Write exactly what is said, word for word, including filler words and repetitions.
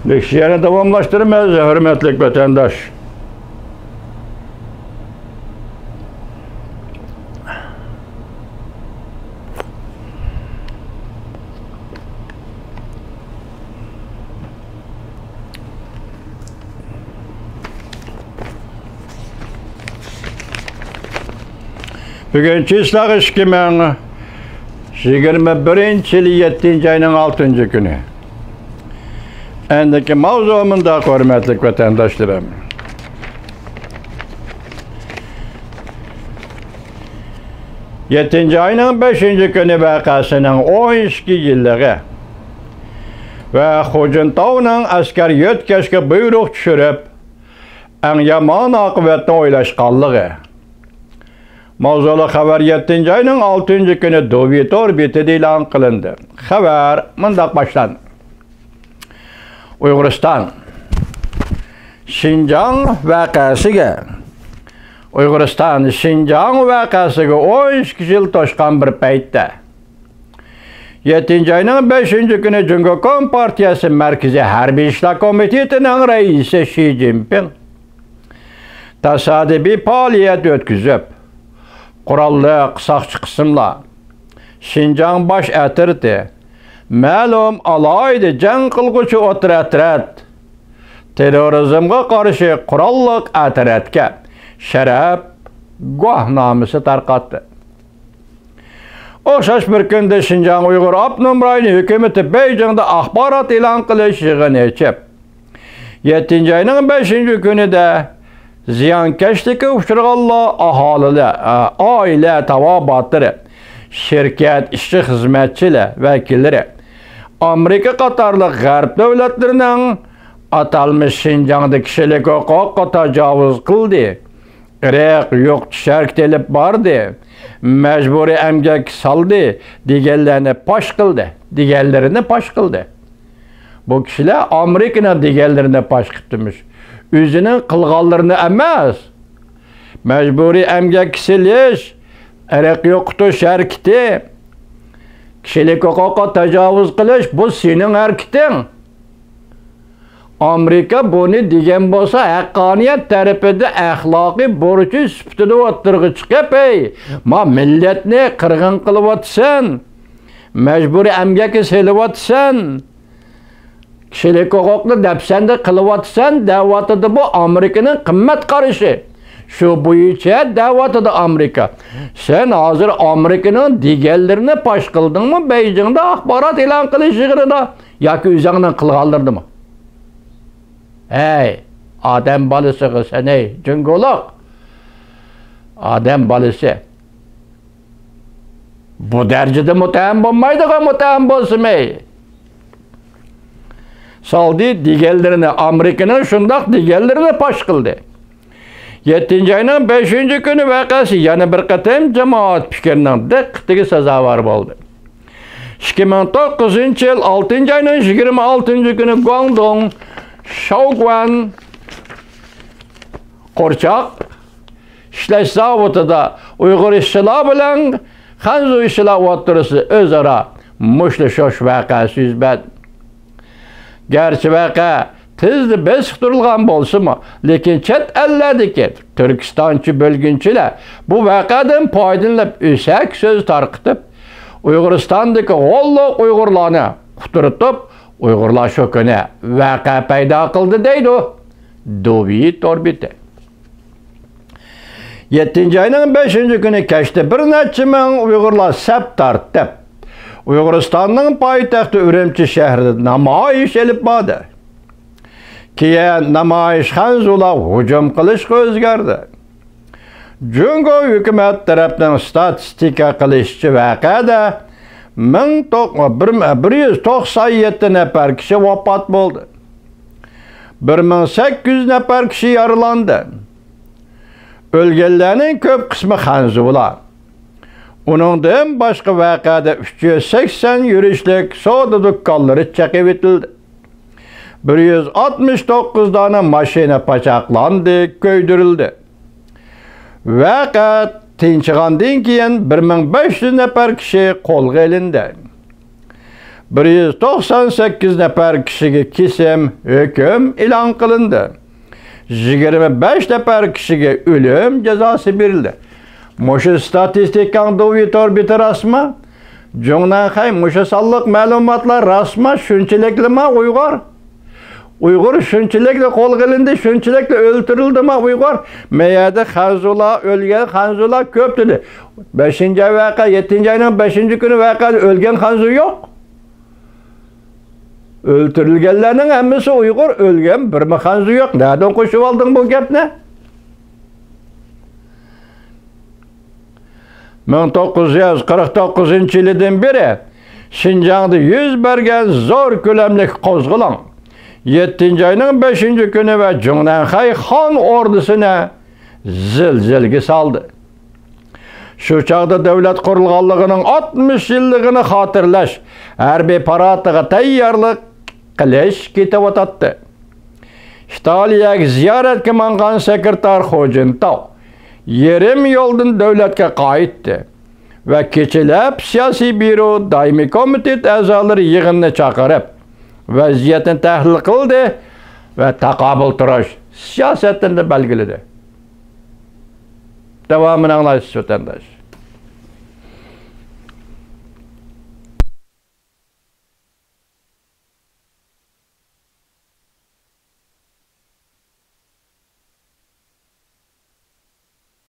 لېكسىيەنى داۋاملاشتۇرىمىز، ھۆرمەتلىك ۋەتەنداش. بۈگۈن چىسلاغ ئىككى مىڭ يىگىرمە بىرىنچى يىل يەتتىنچى ئاينىڭ ئالتىنچى كۈنى. ئەندىكى ماۋزۇ مۇنداق، ھۆرمەتلىك ۋەتەنداشلىرىم. يەتتىنچى ئاينىڭ بەشىنچى كۈنى ۋەقەسىنىڭ ئون ئىككى يىللىقى ۋە خۇجىنتاۋنىڭ ئەسكەر يۆتكەشكە بۇيرۇق چۈشۈرۈپ، ئەڭ يامان ئاقىۋەتنى ئويلاشقانلىقى. ماۋزۇلۇق خەۋەر يەتتىنچى ئاينىڭ ئالتىنچى كۈنى دۇۋى تور بېتىدە ئېلان قىلىندى. خەۋەر مۇنداق باشلاندى. ئۇيغۇرىستان شىنجاڭ ۋەقەسىگە، ئۇيغۇرىستان شىنجاڭ ۋەقەسىگە ئون ئىككى يىل توشقان بىر پەيتتە، يەتتىنچى ئاينىڭ بەشىنچى كۈنى جۇڭگو كومپارتىيەسى مەركىزىي ھەربىي ئىشلار كومىتېتىنىڭ رەئىسى شى جىنپىڭ تاسادىپىي پائالىيەت ئۆتكۈزۈپ، قوراللىق ساقچى قىسىملار، شىنجاڭ باش ئەترىتى، مەلۇم ئالاھىدە جەڭ قىلغۇچى ئوتتۇرا ئەترەت، تېررورىزمغا قارشى قوراللىق ئەترەتكە شەرەپ گۇۋاھنامىسى تارقاتتى. ئوخشاش بىر كۈندە شىنجاڭ ئۇيغۇر ئاپتونوم رايونى ھۆكۈمىتى بېيجىڭدا ئاخبارات ئېلان قىلىش يىغىنى ئېچىپ، يەتتىنچى ئاينىڭ بەشىنچى كۈنىدە زىيانكەشلىككە ئۇچرىغانلار ئاھالىلەر، ئا-، ئائىلە تاۋابىئاتلىرى، شىركەت ئىشچى-خىزمەتچىلەر ۋەكىللىرى، ئامېرىكا قاتارلىق غەرب دۆلەتلىرىنىڭ ئاتالمىش شىنجاڭدا كىشىلىك ھوقۇققا تاجاۋۇز قىلدى، ئىرق يوقىتىش ھەرىكىتى ئېلىپ باردى، مەجبۇرىي ئەمگەككە سالدى دېگەنلەرنى پاش قىلدى، دېگەنلىرىنى پاش قىلدى. بۇ كىشىلەر ئامېرىكىنىڭ دېگەنلىرىنى پاش قىپتىمىش. ئۆزىنىڭ قىلغانلىرىنى ئەمەس. مەجبۇرىي ئەمگەككە سېلىش، ئىرق يوقىتىش ھەرىكىتى، كىشىلىك ھوقۇققا تاجاۋۇز قىلىش، بۇ سېنىڭ ھەرىكىتىڭ. ئامېرىكا بۇنى دېگەن بولسا، ھەققانىيەت تەرىپىدە ئەخلاقىي بۇرچى سۈپىتىدە ئوتتۇرىغا چىقىپ، «ھەي، ما مىللەتنى قىرغىن قىلىۋاتىسەن، مەجبۇرىي ئەمگەككە سېلىۋاتىسەن، كىشىلىك ھوقۇقنى دەپسەندە قىلىۋاتىسەن» دەۋاتىدۇ. بۇ ئامېرىكىنىڭ قىممەت قارىشى. شۇ بويىچە دەۋاتىدۇ ئامېرىكا. سەن ھازىر ئامېرىكىنىڭ دېگەنلىرىنى پاش قىلدىڭمۇ بېيجىڭدا ئاخبارات ئېلان قىلىش يىغىنىدا ياكى ئۆزۈڭنىڭ قىلغانلىرىنىمۇ؟ ھەي، ئادەم بالىسىغا سەن، ھەي، جۇڭگولۇق ئادەم بالىسى. بۇ دەرىجىدە مۇتتەھەم بولمايدىغان مۇتتەھەم بولسىمەي. سالدى دېگەنلىرىنى، ئامېرىكىنىڭ شۇنداق دېگەنلىرىنى پاش قىلدى. يەتتىنچى ئاينىڭ بەشىنچى كۈنى ۋەقەسى يەنە بىر قېتىم جامائەت پىكرىنىڭ دىققىتىگە سازاۋەر بولدى. ئىككى مىڭ توققۇزىنچى يىل ئالتىنچى ئاينىڭ يىگىرمە ئالتىنچى كۈنى گۇاڭدۇڭ شاۋگۈەن قورچاق ئىشلەش زاۋۇتىدا ئۇيغۇر ئىشچىلار بىلەن خەنزۇ ئىشچىلار ئوتتۇرىسىدا ئۆزئارا مۇشتلىشىش ۋەقەسى يۈز بەردى. گەرچە ۋەقە تېزلا بېسىقتۇرۇلغان بولسىمۇ، لېكىن چەت ئەللەردىكى تۈركىستانچى بۆلگۈنچىلەر بۇ ۋەقەدىن پايدىلىنىپ ئۆسەك سۆز تارقىتىپ، ئۇيغۇرىستاندىكى غوللۇق ئۇيغۇرلارنى قۇترىتىپ، ئۇيغۇرلار شۇ كۈنى ۋەقە پەيدا قىلدى دەيدۇ دۇۋى تور بېتى. يەتتىنچى ئاينىڭ بەشىنچى كۈنى كەچتە بىر نەچچە مىڭ ئۇيغۇرلار سەپ تارتىپ، ئۇيغۇرىستاننىڭ پايتەختى ئۈرۈمچى شەھىرىدە نامايىش ئېلىپ باردى. كېيىن نامايىش خەنزۇلارغا ھۇجۇم قىلىشقا ئۆزگەردى. جۇڭگو ھۆكۈمەت تەرەپنىڭ ستاتىستىكا قىلىشىچە، ۋەقەدە مىڭ توق-، بىر، بىر يۈز توقسان يەتتە نەپەر كىشى ۋاپات بولدى. بىر مىڭ سەككىز يۈز نەپەر كىشى يارىلاندى. ئۆلگەنلەرنىڭ كۆپ قىسمى خەنزۇلار. ئۇنىڭدىن باشقا، ۋەقەدە ئۈچ يۈز سەكسەن يۈرۈشلۈك سودا دۇكانلىرى چېقىۋېتىلدى. بىر يۈز ئاتمىش توققۇز دانە ماشىنا پاچاقلاندى، كۆيدۈرۈلدى. ۋەقە تىنچىغاندىن كېيىن، بىر مىڭ بەش يۈز نەپەر كىشى قولغا ئېلىندى. بىر يۈز توقسان سەككىز نەپەر كىشىگە كېسىم ھۆكۈم ئېلان قىلىندى. يىگىرمە بەش نەپەر كىشىگە ئۆلۈم جازاسى بېرىلدى. مۇشۇ ستاتىستىكاڭ دوۋى تور بېتى راستمۇ؟ جۇڭنەنخەي، مۇشۇ سانلىق مەلۇماتلار راستمۇ؟ شۇنچىلىكلىما ئۇيغۇر؟ ئۇيغۇر شۇنچىلىكلا قولغا ئېلىندى، شۇنچىلىكلا ئۆلتۈرۈلدىما ئۇيغۇر؟ مەيەردە خەنزۇلار ئۆلگەن، خەنزۇلار كۆپ دېدى. بەشىنچى ئاي ۋەقە، يەتتىنچى ئاينىڭ بەشىنچى كۈنى ۋەقەدە ئۆلگەن خەنزۇ يوق. ئۆلتۈرۈلگەنلەرنىڭ ھەممىسى ئۇيغۇر، ئۆلگەن بىرمۇ خەنزۇ يوق. نەدىن قوشۇۋالدىڭ بۇ گەپنى؟ مىڭ توققۇز يۈز قىرىق توققۇزىنچى يىلىدىن بېرى شىنجاڭدا يۈز بەرگەن زور كۆلەملىك قوزغىلاڭ يەتتىنچى ئاينىڭ بەشىنچى كۈنى ۋە جۇڭنەنخەي خان ئوردىسىنى زىلزىلىگە سالدى. شۇ چاغدا دۆلەت قۇرۇلغانلىقىنىڭ ئاتمىش يىللىقىنى خاتىرىلەش، ھەربىي پاراتىغا تەييارلىق قىلىش كېتىۋاتاتتى. ئىتالىيەگە زىيارەتكە ماڭغان سېكرېتار خۇجىنتاۋ يېرىم يولدىن دۆلەتكە قايتتى ۋە كېچىلەپ سىياسىي بيۇرو دائىمىي كومىتېت ئەزالىرى يىغىنىنى چاقىرىپ، ۋەزىيەتنى تەھلىل قىلدى ۋە تاقابىل تۇرۇش سىياسەتلىرىنى بەلگىلىدى. داۋامىنى ئاڭلايسىز، ۋەتەنداش.